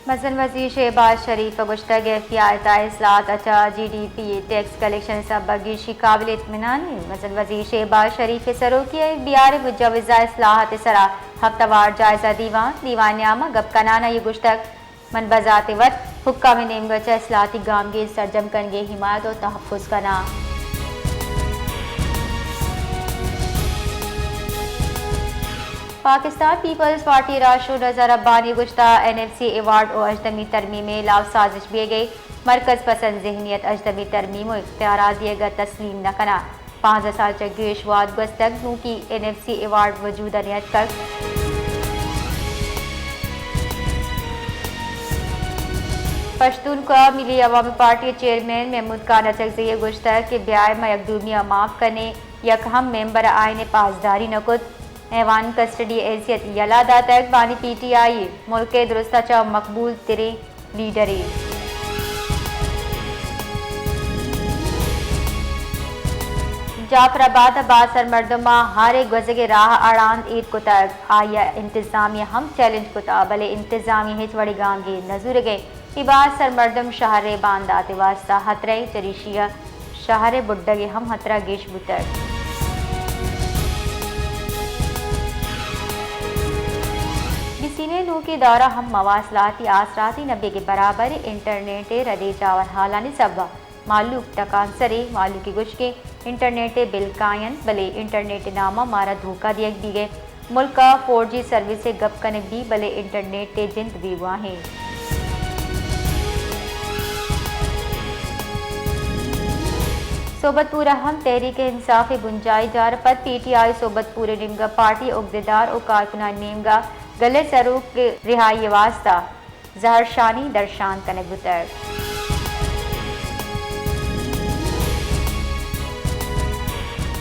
مزن وزیر شہباز شریف ء گوشتگ، ایف بی آئی ء تہا اصلاحات ء چہ جی ڈی پی ء ٹیکس کلیکشن ء سبب ء گیشی قابل اطمینان انت۔ مزن وزیر شہباز شریف ء سروکی ء ایف بی آر ء مجوزہ اصلاحات ء سرا ہفتہ وار جائزہ دیوان، دیوان عام ء گپ کنان ء آئی ء گوشتگ، من بذات وت حکام ء نیمگ ء چہ اصلاحاتی گامگیج سرجم کنگ ء حمایت ء تحفظ کناں۔ پاکستان پیپلز پارٹی ء راہشون اظہر ربانی ء گوشتہ، این ایف سی ایوارڈ ء ہژدہمی ترمیم ء ہلاپ سازش بیگ ء مرکز پسند ذہنیت ہژدہمی ترمیم ء اختیارات دیگ ء تسلیم نہ کناں۔ پانزدہ سال چہ گیش وہد گوستگ نوکی این ایف سی ایوارڈ وجود ء نیاتکگ۔ پشتونخوا ملی عوامی پارٹی ء چیئرمین محمود خان اچکزئی ء گوشتگ کہ بیائے ما یک دومی ء معاف کنیں، یک ہم ممبر ء آئین ء پاسداری نہ کت۔ ایوان کسٹڈی ء حیثیت یلہ داتگ، بانی پی ٹی آئی ملک ء درست ء چہ مقبول تریں لیڈرے۔ جعفر آباد ء باسر مردماں ہر ء گوزگ ء راہ ء اڑاند ایر کتگ، آئی ء انتظامیہ ہم چیلنج کتگ، بلے انتظامیہ ہچ وڑیں گامگیج نہ زورگ ء اے باسر مردم شہر ء باندات ء واستہ ہترہ ء چریشی ء شہر ء بڈگ ء ہم ہترہ گیش بوتگ۔ بسین ء نوکیں دور ء ہم مواصلاتی آسراتی نہ بیگ ء برابر انٹرنیٹ ء ردیں چاور حالانی سبب ء مہلوک تکانسرے، مہلوک ء گوشگ ء انٹرنیٹ ء بل کاینت، بلے انٹرنیٹ ء نام ء مارا دھوکہ دیگ بیگ ء ملک ء فور جی سروس ء گپ کنگ بی، بلے انٹرنیٹ ء جند بیگواہ انت۔ صحبت پور ء ہم تحریک انصاف ء بنجاہی جار ء پد پی ٹی آئی صحبت پور ء نیمگ ء پارٹی ء عہدیدار ء کارکنانی نیمگ ء گل ء سروک ء رہائی ء واستہ زہرشانی درشان کنگ بوتگ۔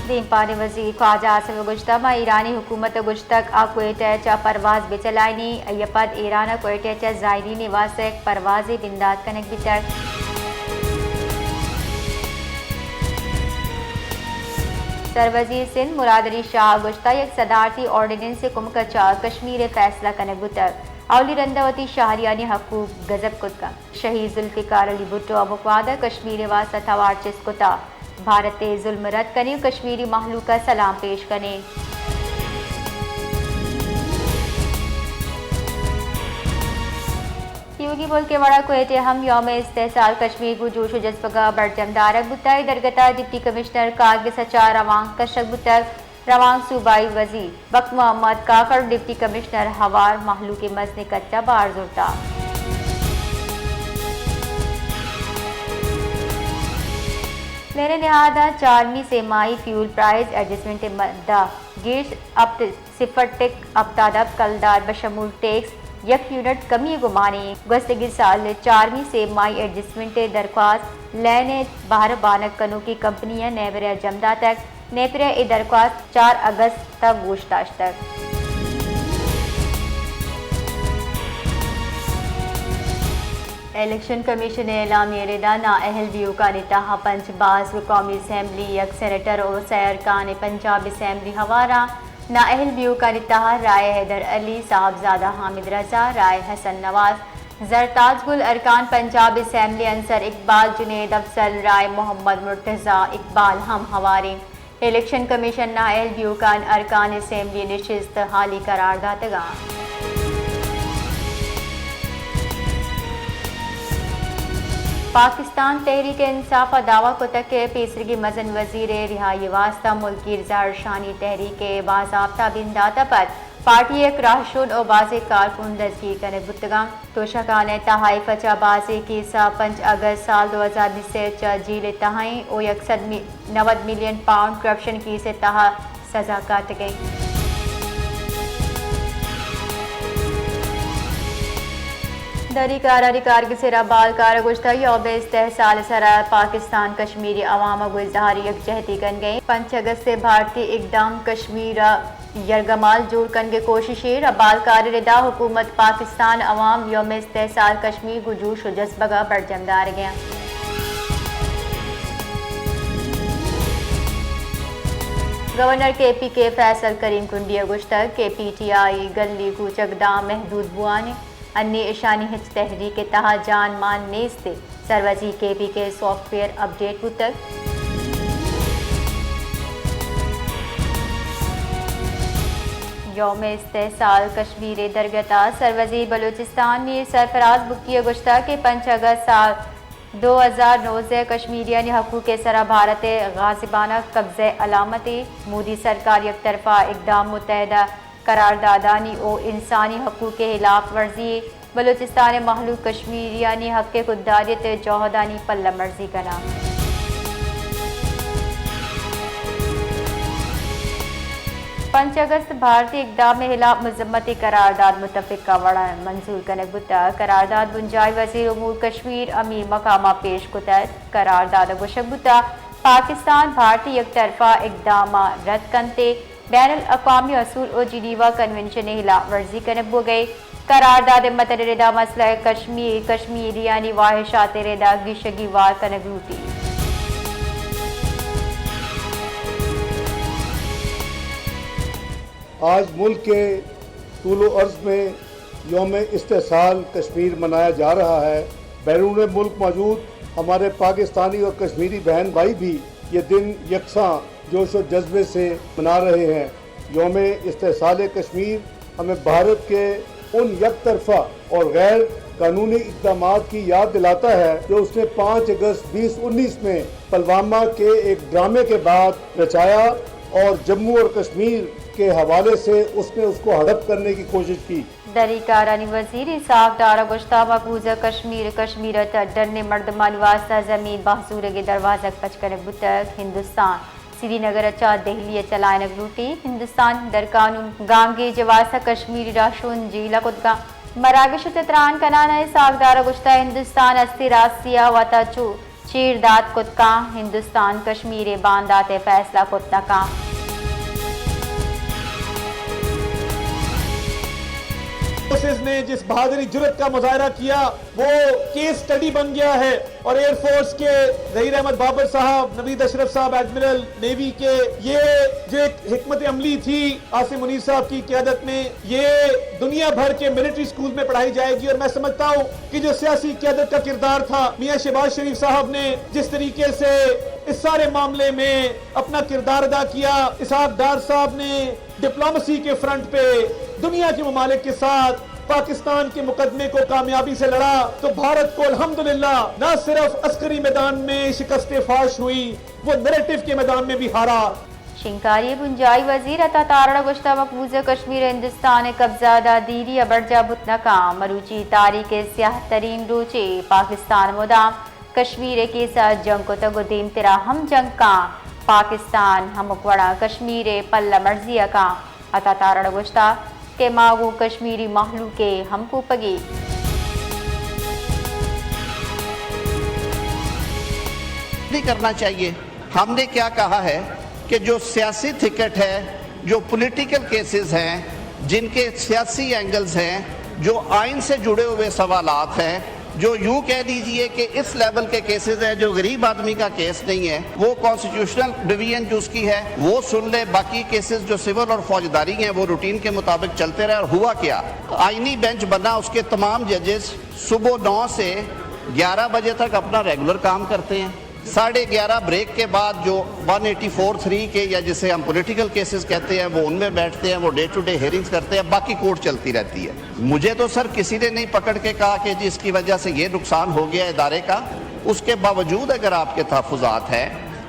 دیمپان ء وزیر خواجہ آصف ء گوشتگ، ما ایرانی حکومت ء گوشتگ آ کوئٹہ ء چہ پرواز بہ چلائینی، آئی ء پد ایران ء کوئٹہ ء چہ زائرین ء واستہ یک پروازے بندات کنگ بیتگ۔ سروزیر سندھ مراد علی شاہ ء گوشتگ، یک صدارتی آرڈیننس ء کمک ء چہ کشمیر ء فیصلہ کنگ بوتگ۔ اولی رند ء وتی شہریانی حقوق گزب کت کنت۔ شہید ذوالفقار علی بھٹو ء مکواد ء کشمیر ء واستہ توار چست کتگ۔ بھارت ء ظلم ء رد کنیں ء کشمیری مہلوک ء سلام پیش کنیں۔ تیوگیں ملک ء وڑ ء کوئٹہ ء ہم یوم استحصال کشمیر گوں جوش ء جذبگ ء برجم دارگ بوتگ۔ اے درگت ء ڈپٹی کمشنر کارگس ء چہ روانک کشگ بوتگ۔ روانک صوبائی وزیر بخت محمد کاکڑ ء ڈپٹی کمشنر ہوار مہلوک ء مزنیں کچ ء بار زرتگ۔ لین ء نہاد ء چارمی سہ ماہی فیول پرائز ایڈجسٹمنٹ ء مد ء گیش ہپت صفر ٹک ہپتاد ہپت کلدار بشمول ٹیکس یک یونٹ کمی ء گمان انت۔ گوستگیں سال ء چارمی سہ ماہی ایڈجسٹمنٹ ء درخواست لین ء بہر بانگ کنوکیں کمپنی ء نیبرہ ء جم داتگ۔ نیپرا ء اے درخواست چار اگست ء گوش داشتگ۔ الیکشن کمیشن ء اعلامیہ ء ردا نااہل بیوکانی تہا پنچ باسک، قومی اسمبلی یک سینیٹر ء سئے ارکان ء پنجاب اسمبلی ہوار ء نااہل بیوکانی تہا رائے حیدر علی، صاحبزادہ حامد رضا، رائے حسن نواز، زرتاج گل، ارکان پنجاب اسمبلی انصر اقبال، جنید افضل، رائے محمد مرتضی اقبال ہم ہوار انت۔ الیکشن کمیشن ء نااہل بیوکان ارکان اسمبلی نشست حالی قرار داتگ انت۔ پاکستان تحریک انصاف ء دعوی کتگ کہ پیسریگیں مزن وزیر ء رہائی ء واستہ ملکی زہرشانی تحریک ء بازاپتہ بندات ء پد پارٹی ء یک راہشون ء بازیں کارکن دزگیر کنگ بوتگ انت۔ توشکان ء تہا ایف ء چہ بازیں کیس ء پنچ اگست سال دو ہزار بیست ء چہ جیل ء تہا ایں ء یک سد می-، نود ملین پاؤنڈ کرپشن کیس ء تہا سزا کاٹگ ء انت۔ دری کارانی کارگس ء را بالکار ء گوشتگ، یوم استحصال ء سرا پاکستان کشمیری عوام ء گوں اظہار یکجہتی کنگ ء انت۔ پنچ اگست ء بھارتی اقدام کشمیر ء یرغمال جوڑ کنگ ء کوشش ء را بالکار ء ردا حکومت پاکستان عوام یوم استحصال کشمیر گوں جوش ء جذبگ ء برجم دارگ ء انت۔ گورنر کے پی کے فیصل کریم کنڈی ء گوشتگ کہ پی ٹی آئی گلی کوچگ داں محدود بوان انت۔ انی اشانی ہچ تحریک ء تہا جان مان نیست ء سروزی کے پی کے سافٹ ویئر اپڈیٹ بوتگ۔ یوم استحصال کشمیر ء درگت ء سروزی بلوچستان میر سرفراز بگٹی ء گوشتگ کہ پنچ اگست سال دو ہزار نوزدہ ء کشمیریانی حقوق ء سرا بھارت ء غاصبانہ قبضہ ء علامت ء مودی سرکار یک طرفہ اقدام متحدہ قراردادانی و انسانی حقوق ء ہلاف ورزی، بلوچستان ء مہلوک کشمیریانی حق ء خودداریت ء جہدانی پلہ مرزی کناں۔ پنچ اگست بھارتی اقدام ء ہلاف مذمتی قرارداد متفقہ وڑا منظور کنگ بوتگ۔ قرارداد بنجاہی وزیر امور کشمیر امیر مقام ء پیش کتگ۔ قرارداد ء گوشگ بوتگ پاکستان بھارتی یک طرفہ اقدام ء رد کنت ء بین الاقوامی اصول و جنیوا کنونشن ء ہلاف ورزی کنگ بوگ ء قرارداد ء متن ء ردا مسئلہ کشمیر، کشمیریانی واہشات ء ردا گیشگی وار کنگ لوٹی۔ آج ملک کے طول و عرض میں یوم استحصال کشمیر منایا جا رہا ہے۔ بیرون ملک موجود ہمارے پاکستانی اور کشمیری بہن بھائی بھی یہ دن یکساں جوش و جذبے سے منا رہے ہیں۔ یوم استحصال کشمیر ہمیں بھارت کے ان یک طرفہ اور غیر قانونی اقدامات کی یاد دلاتا ہے جو اس نے پانچ اگست بیس انیس میں پلوامہ کے ایک ڈرامے کے بعد رچایا اور جموں اور کشمیر کے حوالے سے اس نے اس کو ہڑپ کرنے کی کوشش کی۔ دری کارانی وزیر اسحاق ڈار ء گوشتگ مقبوضہ کشمیر، کشمیر ء تہ ڈنیں مردمانی واستہ زمین بہزورگ ء دروازگ پچ کنگ بوتگ۔ ہندوستان سری نگر ء چہ دہلی ء چلائینگ لوٹی۔ ہندوستان در قانون گامگیج ء واستہ کشمیری را شون جیل ء کتگ۔ مراگش ء تہ تران کنان ء اسحاق ڈار ء گوشتگ ہندوستان ہستی راستی ء وتا چو چیر دات کت کاں، ہندوستان کشمیر ء باندات ء فیصلہ کت نہ کاں۔ فورسز نے جس بہادری جرات کا مظاہرہ کیا، وہ کیس اسٹڈی بن گیا ہے اور ایئر فورس کے ظہیر احمد بابر صاحب، نوید اشرف صاحب ایڈمرل نیوی کے، یہ جو ایک حکمت عملی تھی، عاصم منیر صاحب کی قیادت میں یہ دنیا بھر کے ملٹری اسکول میں پڑھائی جائے گی، اور میں سمجھتا ہوں کہ جو سیاسی قیادت کا کردار تھا، میاں شہباز شریف صاحب نے جس طریقے سے اس سارے معاملے میں اپنا کردار ادا کیا، اسحاق ڈار صاحب نے ڈپلومیسی کے فرنٹ پہ دنیا کے ممالک کے ساتھ پاکستان کے مقدمے کو کامیابی سے لڑا، تو بھارت کو الحمدللہ نہ صرف عسکری میدان میں شکست فاش ہوئی، وہ نریٹو کے میدان میں بھی ہارا۔ شنگکاری ء بنجاہی وزیر عطا تارڑ ء گوشتگ مقبوضہ کشمیر ہندوستان ء قبضہ ء داں دیری ء برجاہ بوت نہ کاں۔ مروچی تاریخ ء سیاہ ترین روچے، پاکستان مدام کشمیر ء کیس ء جنگ کتگ ء دیمترا ہم جنگ کاں۔ پاکستان ہمک وڑا کشمیر ء پلہ مرزی ء کاں۔ عطا تارڑ ء گوشتگ کہ ما گوں کشمیری مہلوک ء ہمکوپگی نہیں کرنا چاہیے۔ ہم نے کیا کہا ہے کہ جو سیاسی تھکٹ ہے، جو پولیٹیکل کیسز ہیں، جن کے سیاسی اینگلز ہیں، جو آئین سے جڑے ہوئے سوالات ہیں، جو یوں کہہ لیجئے کہ اس لیول کے کیسز ہیں، جو غریب آدمی کا کیس نہیں ہے، وہ کانسٹیٹیوشنل ڈویژن جو اس کی ہے، وہ سن لے، باقی کیسز جو سول اور فوجداری ہیں، وہ روٹین کے مطابق چلتے رہے۔ اور ہوا کیا؟ آئینی بینچ بنا، اس کے تمام ججز صبح نو سے گیارہ بجے تک اپنا ریگولر کام کرتے ہیں۔ ساڑھے گیارہ بریک کے بعد جو ون ایٹی فور تھری کے، یا جسے ہم پولیٹیکل کیسز کہتے ہیں، وہ ان میں بیٹھتے ہیں، وہ ڈے ٹو ڈے ہیئرنگز کرتے ہیں، باقی کورٹ چلتی رہتی ہے۔ مجھے تو سر کسی نے نہیں پکڑ کے کہا کہ جی اس کی وجہ سے یہ نقصان ہو گیا ادارے کا۔ اس کے باوجود اگر آپ کے تحفظات ہیں،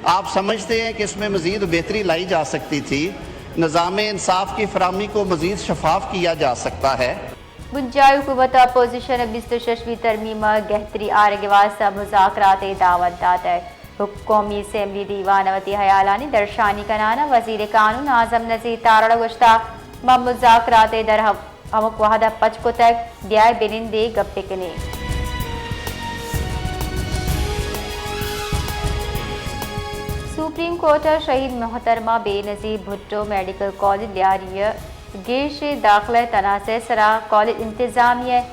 آپ سمجھتے ہیں کہ اس میں مزید بہتری لائی جا سکتی تھی، نظام انصاف کی فراہمی کو مزید شفاف کیا جا سکتا ہے۔ بنجاہی حکومت ء اپوزیشن ء بیست ء ششمی ترمیم ء گہتری آرگ ء واستہ مذاکرات ء دعوت داتگ۔ حک-، قومی اسمبلی دیوان ء وتی ہیالانی درشانی کنان ء وزیر قانون اعظم نذیر تارڑ ء گوشتگ، ما مذاکرات ء در ہم-، ہمک وہد ء پچ کتگ، بیائے بہ نندیں گپ بہ کنیں۔ سپریم کورٹ ء شہید محترمہ بے نظیر بھٹو میڈیکل کالج لیاری ء گیش ء داخلہ ء تنازعہ ء سرا کالج انتظامیہ ء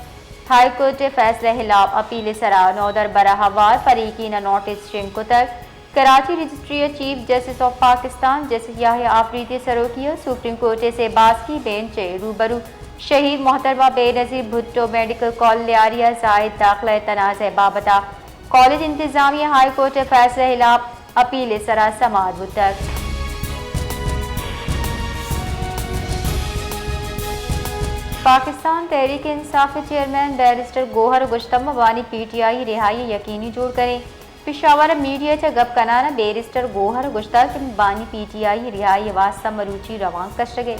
ہائی کورٹ ء فیصلہ ء ہلاپ اپیل ء سرا نودربر ء ہوار فریقین ء نوٹس شنگ کتگ۔ کراچی رجسٹری ء چیف جسٹس آف پاکستان جسٹس یحییٰ آفریدی ء سروکی ء سپریم کورٹ ء سے باسکی بینچ ء روبرو شہید محترمہ بے نظیر بھٹو میڈیکل کالج لیاری ء زاہد داخلہ ء تنازعہ بابت ء کالج انتظامیہ ہائی کورٹ ء فیصلہ ء ہلاپ اپیل ء سرا سماعت بوتگ۔ پاکستان تحریک انصاف ء چیئرمین بیرسٹر گوہر گشتہ مبانی پی ٹی آئی رہائی یقینی جوڑ کریں۔ پشاور ء میڈیا ء چہ گپ کنان ء بیرسٹر گوہر ء گوشتگ کہ بانی پی ٹی آئی ء رہائی ء واستہ مروچی روانک کشگ ء۔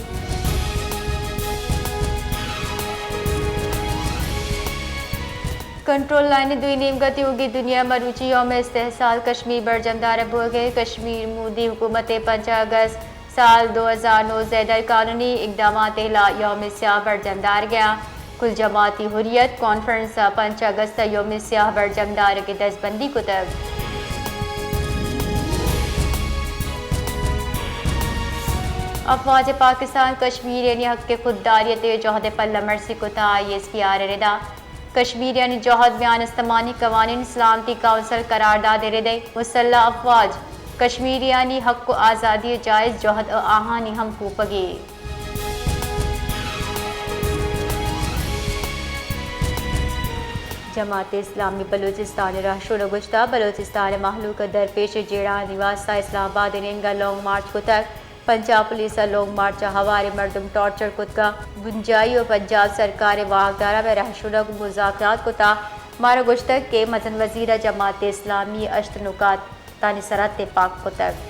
کنٹرول لائن ء دوئی نیمگ ء تیوگیں دنیا ء مروچی یوم استحصال کشمیر برجم دارگ بوگ ء۔ کشمیر مودی حکومت ء پنچ اگست سال دو ہزار نوزدہ ء غیر قانونی اقدامات ء ہلاپ یوم سیاہ برجم دارگ ء۔ کل جماعتی حریت کانفرنس ء پنچ اگست ء یوم سیاہ برجم دارگ ء دزبندی کتگ۔ افواج پاکستان کشمیریانی حق خودداریت ء جہد ء پلہ مرزی کتگ، آئی ایس پی آر ء ردا کشمیریانی جہد میان استمانی قوانین سلامتی کونسل قرارداد ء ردا مسلح افواج کشمیریانی حق و آزادی ء جائز جہد ء آہانی ہمکوپگے۔ جماعت اسلامی بلوچستان ء رہشون ء گوشتگ، بلوچستان ء مہلوک ء درپیش جیڑہانی واستہ اسلام آباد ء نیمگ ء لانگ مارچ کتگ۔ پنجاب پولیس ء لانگ مارچ ء ہوار ء مردم ٹارچر کتگ ء بنجاہی و پنجاب سرکار ء واکداراں مئے رہشون ء گوں مذاکرات کتگ۔ مارا گوشتگ کہ مزن وزیر ء جماعت اسلامی ء ہشت نکات تانی سرا تپاک کتگ۔